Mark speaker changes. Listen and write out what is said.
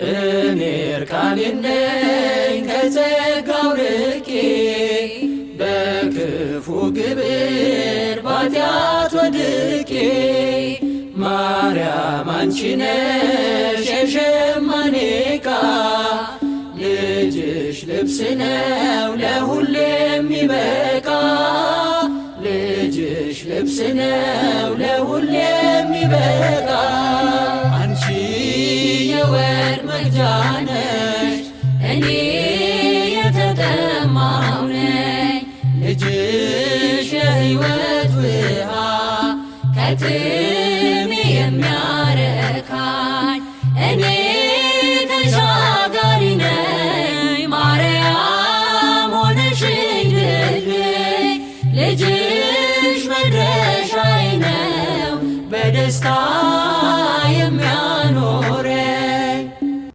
Speaker 1: እኔ እርቃኔን ነኝ ከጸጋው ርቄ፣ በክፉ ግብር ባጢአት ወድቄ። ማርያም አንቺ ነሽ የሸማኔ ዕቃ፣ ልጅሽ ልብስ ነው ለሁሉ የሚበቃ። ልጅሽ ልብስ ነው ለሁሉ የሚበቃ። አንቺ የወርቅ መቅጃ ነሽ፣
Speaker 2: እኔ የተጠማሁ ነኝ።
Speaker 1: ልጅሽ የሕይወት ውሃ
Speaker 2: ከጥም